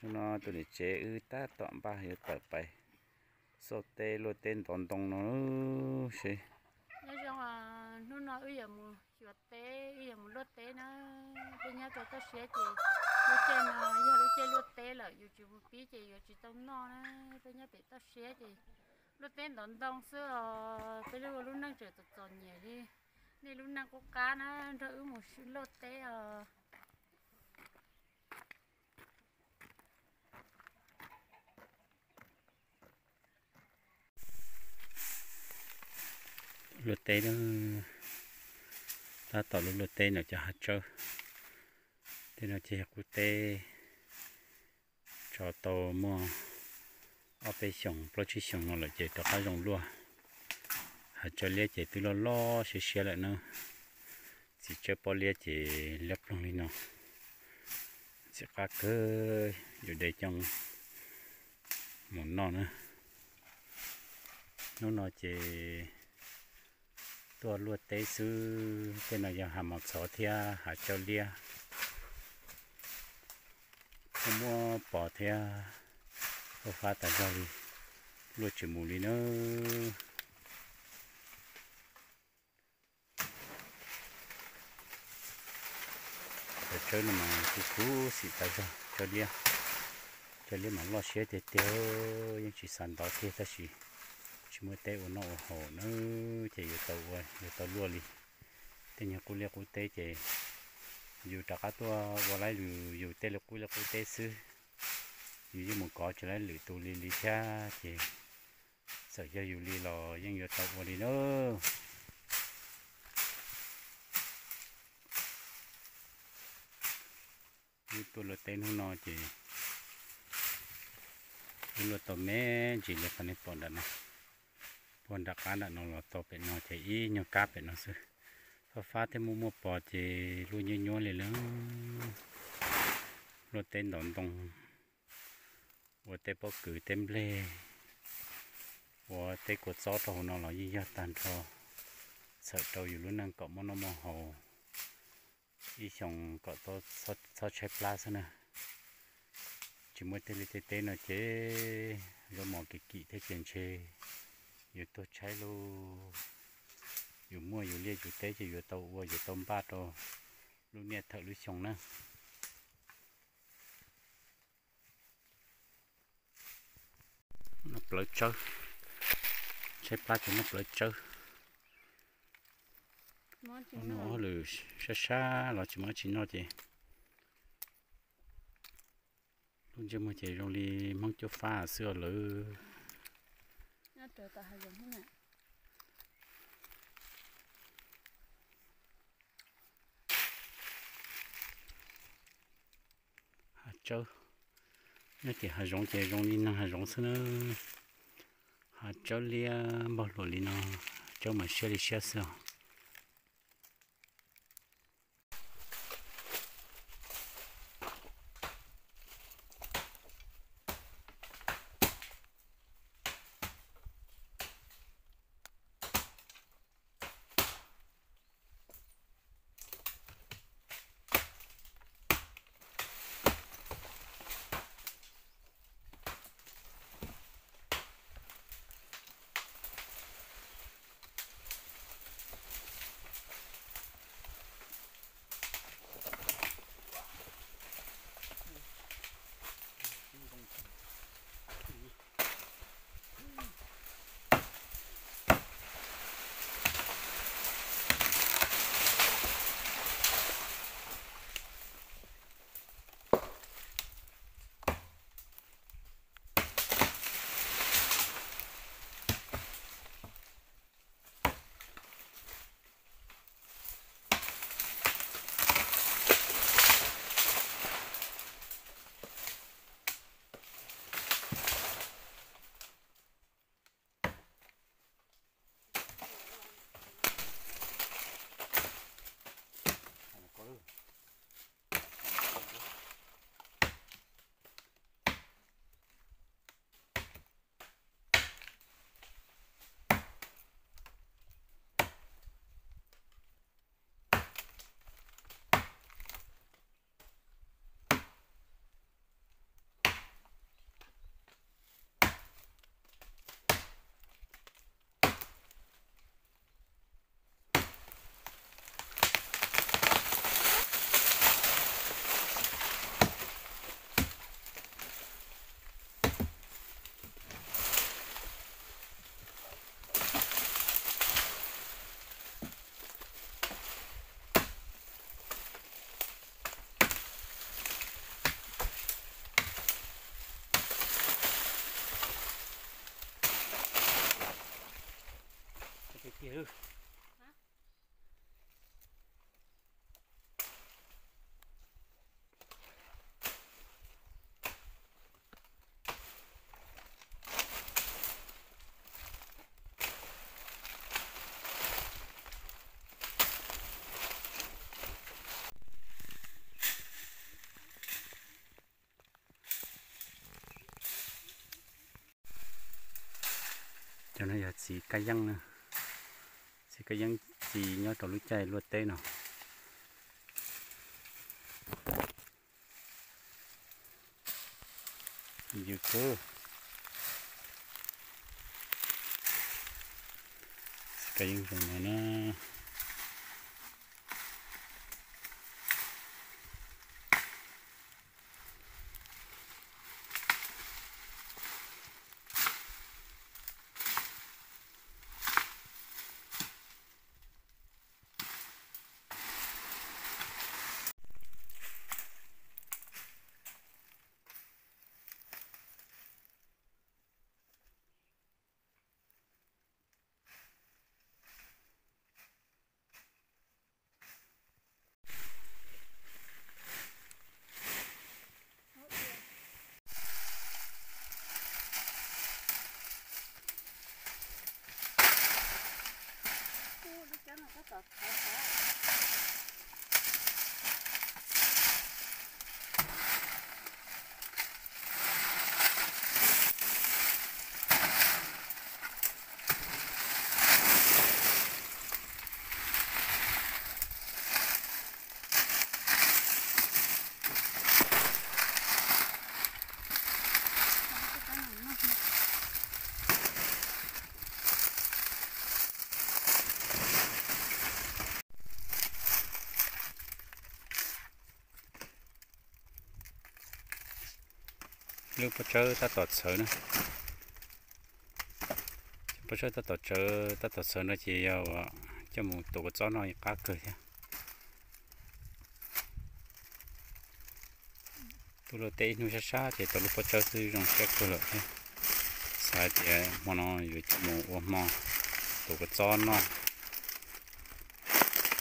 Hnub no tus niam tsev wb tab tom npaj yuav tawm pais xauj teb luaj teb ntov ntoo no seb. Nyob zoo, hnub no wb yuav mus xyuas teb, wb yuav mus luaj teb na. Peb nyob rau toj siab ces lub caij no yog lub caij luaj teb lawm, yus tsis mus pib ces yuav tsis tau noj na. Peb nyob pem toj siab ces luaj teb ntov ntoo xwb os. Peb lub, lub neej tseem txom txom nyem li nej lub neej qub qab na, nrog wb mus luaj teb os. Luaj teb na, tab tom luaj luaj teb ntawm cov hav tsawb. Tej no ces yog qub teb, tso tau muaj ob peb xyoos plaub tsib xyoos no lawm ces rov qab zoo luaj. Hav tsawb liab ces twb loj loj siab siab lawm na. Txiv tsawb pob liab ces liab ploog li no. Txiv qab kawg, yus de coj mus noj na. Hnub no ces tuaj luaj teb xwb, tej no yog hav mos txhov thiab hav tsawb liab. Muaj muaj pos thiab, fab fab tas zog li, luaj tsis mus li na. Cov tsawb no mas kuv khuv xim tas zog, tsawb liab, tsawb liab mas loj siab tiag tiag, yeej tsis xav ntov kiag tab sis tsis muaj teb ua noj ua haus na, ces yuav tau ua, yuav tau luaj li. Tej nyuag qub liaj qub teb ces yus rov qab tuaj ua laib lwm yus tej li qub liaj qub teb xwb, yus yeej mus kov tsis laib lwm tus li li thiab ces txawm yog yus li los yeej yuav tau ua li na. Wb tuaj luaj teb hnub no ces wb luaj tau me ntsis li qhov nej pom nram no, puag nram qab nram no los tau pem no ces ib nyuag kab pem no xwb. Fab fab thiab muaj muaj pos ces luaj nyuab nyuab li lawm. Luaj teb ntov ntoo, ua teb pob kws teb nplej, ua teb kua txob rau hauv no los yeej yog tag nrho, txhawm rau yus lub neej kom muaj noj muaj haus, ib xyoos kom txhob tshaib plab xwb na. Tsis muaj tej liaj tej teb no ces zaub mov kim kim thiab ces ntshe yuav tuag tshaib lauj. Yus muaj yus liaj yus teb ces yuav tau ua yuav tau npaj rau lub niaj thawm lub xyoo na. Noj plawv tsawb, tshaib plab ces noj plawv tsawb. Noj ob lwm sab sab los tsis muaj dab tsi noj ces lub ntsej muag ces zoo li Hmoob cuab fab xwb os lawm. Hav tsawb, nyob tim hav zoov ces zoo li neeg hav zoov xwb na. Hav tsawb liab npog luam li no, hav tsawb mas siab li siab xwb os. Cov no yog txiv kab yeeb na, txiv kab yeeb txi nyob rau lub caij luaj teb no. Yus kub, txiv kab yeeb zoo no na. Lub pob tsawb tab tom txhawv na. Pob tsawb tab tom txhawv, tab tom txhawv no ces yog coj mus tuav kua txob noj qab kawg thiab. Tuaj luaj teb ib hnub sab sab ces tau lub pob tsawb xwb zoo siab kawg lawm thiab. Xav hais tias hmo no yuav coj mus ua hmo tuav kua txob noj.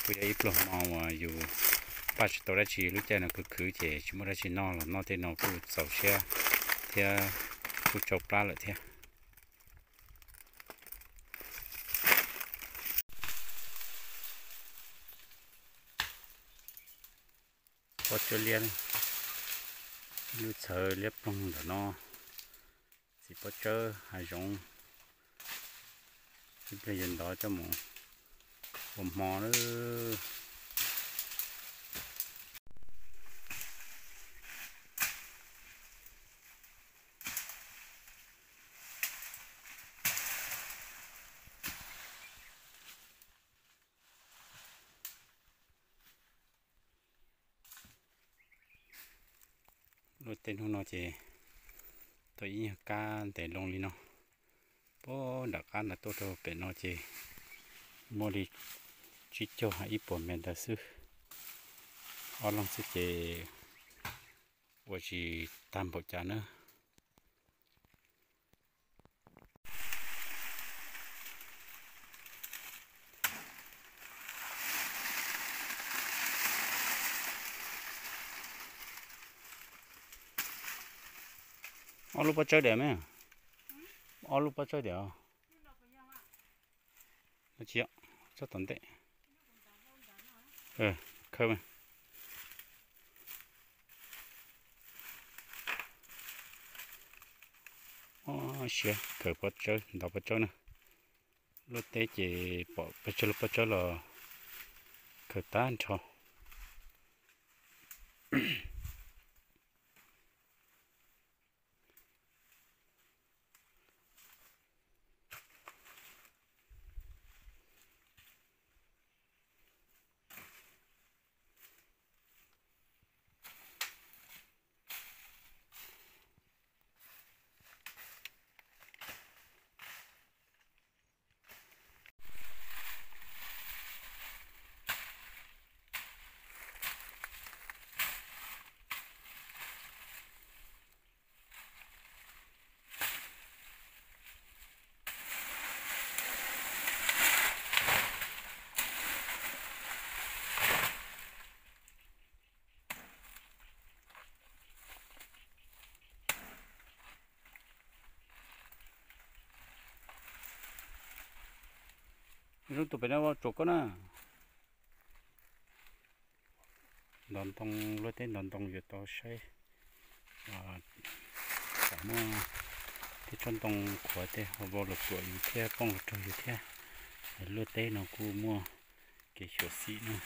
Kuj yog ib pluag hmo uas yus npaj tsis tau dab tsi, lub caij no khwv khwv ces tsis muaj dab tsi noj los noj tej no kuj txaus siab thiab kuj tsau plab lawm thiab. Pob tsawb liab, lub txhawv liab ploog ntawm no, txiv pob tsawb hav zoov, ib pliag yuav ntov coj mus ua hmo lawm. Luaj teb hnub no ces tau ib nyuag kab ntes loo li no. Puag nram qab ntawd tuaj rau pem no ces muaj li tsib caug ib puas mev ntawd xwb. Ob leeg xwb ces ua tsis tag npaum cas na. Ob lub pob tsawb diam me, ob lub pob tsawb diam. Tsob tom ntej, khawb. Siav khaws pob tsawb, ntov pob tsawb na. Luaj teb ces pom peb tsawg lub pob tsawb los khaws tag nrho. Zoo tus pem no tsuas koj na. Ntov ntoo, luaj teb ntov ntoo yuav tau saib, tsam muaj tej Tsob ntoo qhuav tej ho vau los tuam yus thiab, poob los raug yus thiab. Luaj teb no kuj muaj kev xyuam xim na.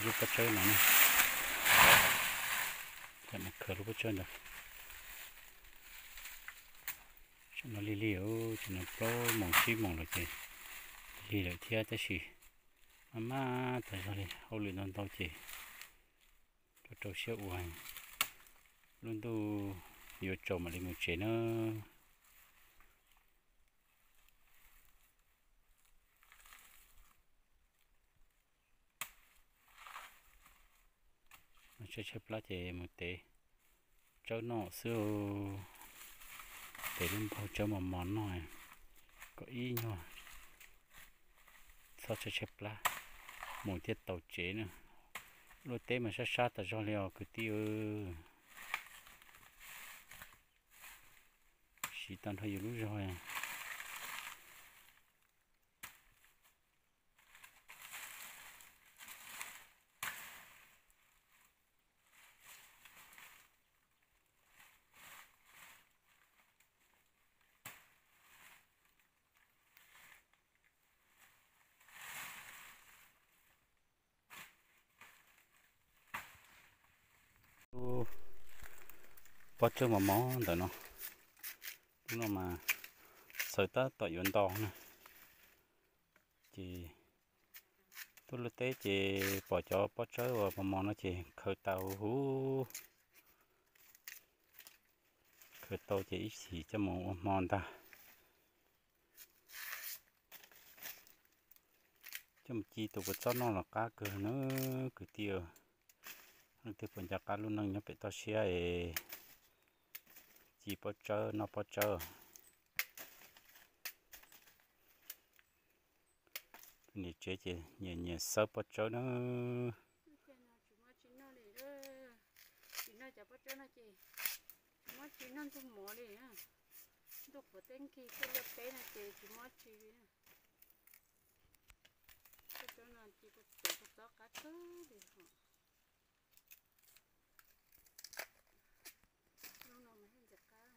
Lub pob tsawb no na, tam mus khaws lub pob tsawb ntawd. Tam no lig lig, tam no plaub moos tsib moos lawm ces lig lawm thiab, tab sis maj maj tas zog li, hauj lwm ntau ntau ces rau rau siab ua, lub ntuj yuav tsaus mam li mus tsev na. Tshaib tshaib plab ces mus tev tsawb noj xwb. Tev lub npaug tsawb mos mos noj kom ib nyuag txhob tshaib tshaib plab, mus thiaj tau tsev na. Luaj teb mas sab sab tas zog li os kwv tij. Siv tau nrho yus lub zog. Lub pob tsawb mos mos ntawm no, lub no mas xaws tab tom yuav nto na. Ces tuaj luaj teb ces pom cov pob tsawb uas mos mos no ces khaws tau huv, khaws tau ces ib chim coj mus ua hmo ntag. Coj mus ci tus kua txob noj los qab kawg na kwv tij. Leej twg puas nco qab lub neej nyob pem toj siab es ci pob tsawb noj pob tsawb. Niam tsev ces nyiam nyiam xawb pob tsawb na. Tsis noj cov pob tsawb no ces tsis muab ci noj ntxuag mov li. Ntuj qhuav teb nkig tuaj luaj teb no ces tsis muab ci li. Pob tsawb no ci kua txob qab kawg li os. Lub no mas thiaj ntxim qab.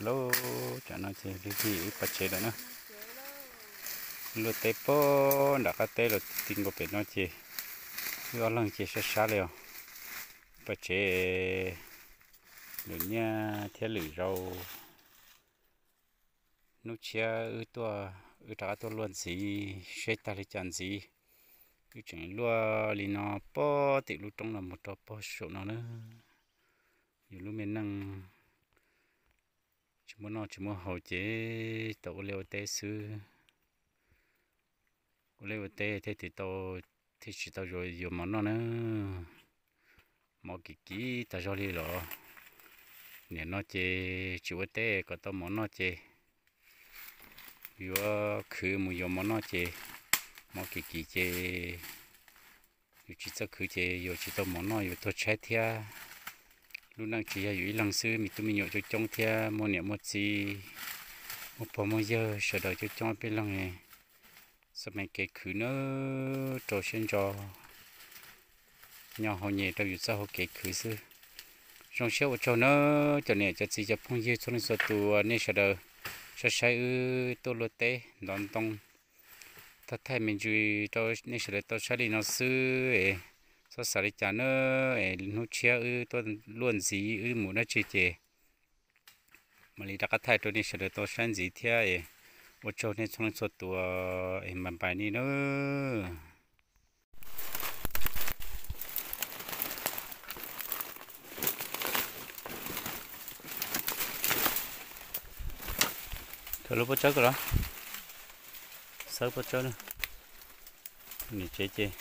Lub tsam no ces lig lig wb pais tsev lawm na. Luaj teb pog nram qab teb los ti nkaus pem no ces wb ob leeg ces sab sab li os. Pais tsev, lwm niaj thiab lwm zaus. Hnub tshiab wb tuaj, wb rov qab tuaj luaj ntxiv seb tag li cas ntxiv. Wb tseem luaj li no pog tim lub roob no mus rau pog saum no na. Yus lub me neej tsis muaj noj tsis muaj haus ces tau ua liaj ua teb xwb. Ua liaj ua teb thiaj tsis tau, thiaj tsis tau yuav mov noj na. Mov kim kim tas zog li los. Nim no ces tsis ua teb kom tau mov noj ces yuav khwv mus yuav mov noj ces mov kim kim ces yus tsis txawj khwv ces yuav tsis tau mov noj, yuav tuag tshaib thiab. Lub neej tsis yog yus ib leeg xwb, me tub me nyuam coob coob thiab, muaj niam muaj txiv, muaj pog muaj yawg sawv daws coob coob peb leeg. Xav meej kev khwv nawb, rau siab ntso, nyob hauv nyem rau yus txoj hauv kev khwv xwb. Zoo siab ua tsaug nawb cov niam cov txiv cov phooj ywg txhua leej txhua tus uas nej sawv daws saib saib wb tuaj luaj teb ntov ntoo. Thov thaij me ntsis rau nej sawv daws tau saib li no xwb es txhob xav li cas nawb es hnub tshiab wb tuaj luaj ntxiv wb mus dab tsi ces mam li rov qab thaij rau nej sawv daws tau saib ntxiv thiab es ua tsaug nej txhua leej txhua tus es npais npais nej nawb. Khaws lub pob tsawb ko los, xawb pob tsawb na. Niam tsev ces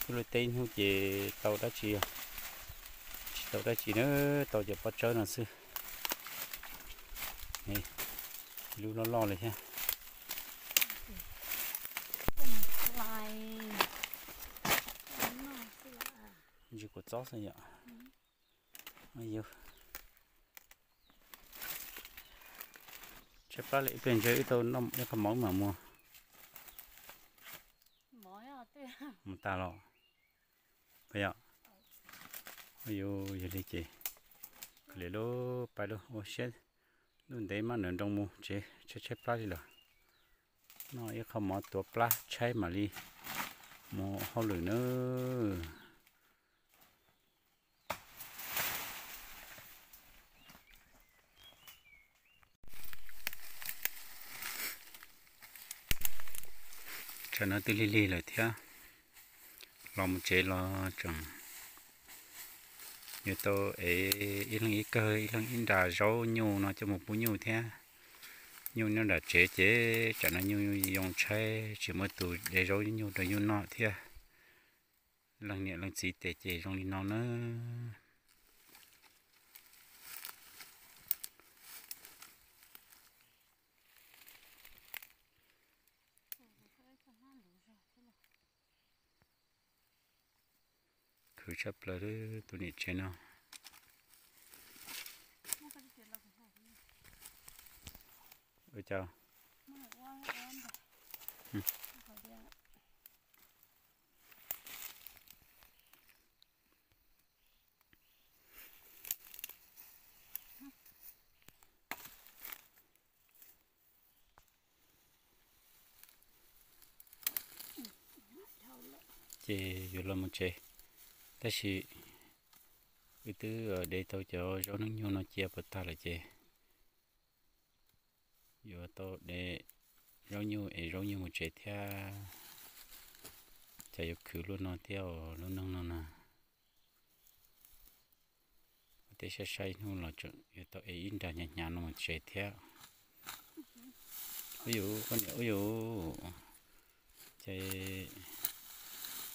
tuaj luaj teb ib hnub ces tau dab tsi, tsis tau dab tsi na, tau cov pob tsawb no xwb. Lub loj loj li thiab. Ntsis kua txob xwb yom. Tshaib plab li, ib pliag ntshai wb tau noj ib qho mov mam mus. Mus tas los. Puas yog? Ua yus yog li ces, kawg li lub pais lub ua siab, ntuj ntev maj nram nroos mus tsev tshaib tshaib plab li lawm. Noj ib qho mov tuav plab tshaib mam li mus hauj lwm nawb. Tsam no twb lig lig lawm thiab, los mus tsev los tseem yuav tau ev ib leeg ib kawg ib leeg ib nra zaub nyuj no coj mus pub nyuj thiab. Nyuj nyob nram tsev ces tsam no nyuj yoo tshaib tsis muaj tus de zaub nyuj rau nyuj noj thiab. Leej niam leej txiv tes ces zoo li no na. Khwv tshaj plaws tus niam tsev no. Ua cas? Ces yuav los mus tsev, tab sis wb twb de tau cov zaub neej nyuj no cia puas tag lawm ces yuav tau de zaub nyuj es zaub nyuj mus tsev thiab. Cas yuav khwv luaj no thiab lub neej no na. Ua tej saib saib hnub los tseem yuav tau ev ib nra hnyav hnyav no mus tsev thiab. Ub yus, koj niam ub yus, ces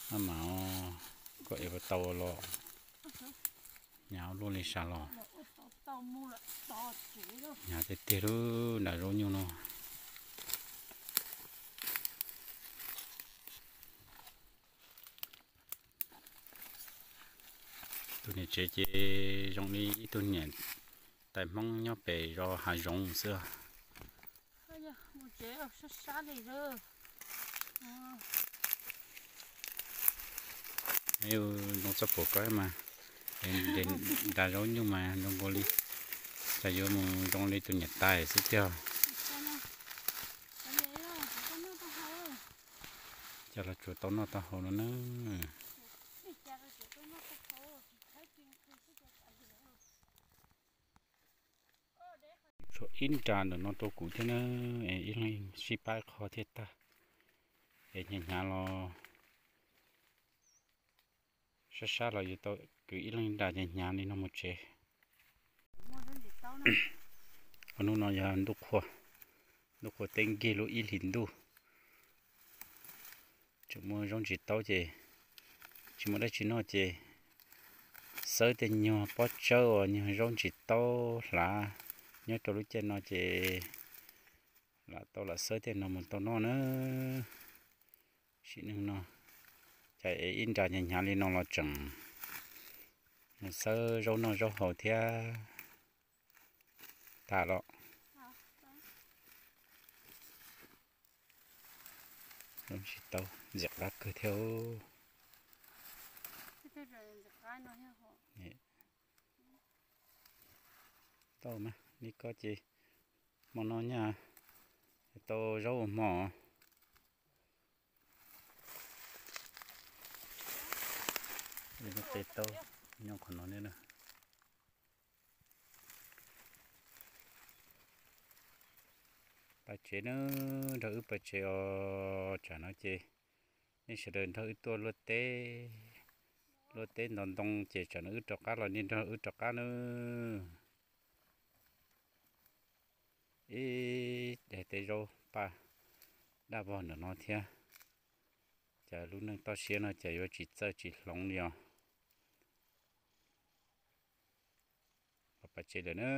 maj mam koj ev puas tau los hnyav luaj li sas los. Hnyav tiag tiag lub nram zaub nyuj no. Tus niam tsev ces zoo li ib tug niam tais Hmoob nyob pem zos hav zoov xwb. Mus tsev sab sab li. Ntoo txoj pum ko mas, nra zaub nyuj mas zoo nkaus li, cas yuav mus zoo li tus niam tais xwb tiag. Cas los tsuas tau noj tau haus no na. Tshuav ib nra ntawm no rau kuv thiab na, es ib leeg sib pab qho thiaj tag. Es hnyav hnyav los sab sab los yuav tau kwv ib leeg nra hnyav hnyav li no mus tsev. Hnub no yog ntuj qhua, ntuj qhua teb nkig lub ib hlis ntuj. Tseem muaj zaub ntsis taub ces tsis muaj dab tsi noj ces xawb tej nyuag pob tsawb uas nyuag zaub ntsis taub hlav nyob rau lub caij no ces lam tau lam xawb tej no mus tau noj na. Sim neej no cas es ib nra hnyav hnyav li no los tseem mus xawb zaub noj zaub haus thiab. Tas los. Zaub ntsis taub ntxim qab kawg thiab. Tau mas li ko ces hmo no nyaj tau zaub ua hmo. Tes taub nyob qhov no ne na. Pais tsev na, nrog wb pais tsev os. Tsam no ces nej sawv daws nrog wb tuaj luaj teb, luaj teb ntov ntoo ces tsam no wb rov qab los nej nrog wb rov qab na. Ib daim teb zaub paj daj vog ntawm no thiab. Cas lub neej toj siab no cas yuav tsis txawj tsis hloov li os. Los pais tsev lawm na.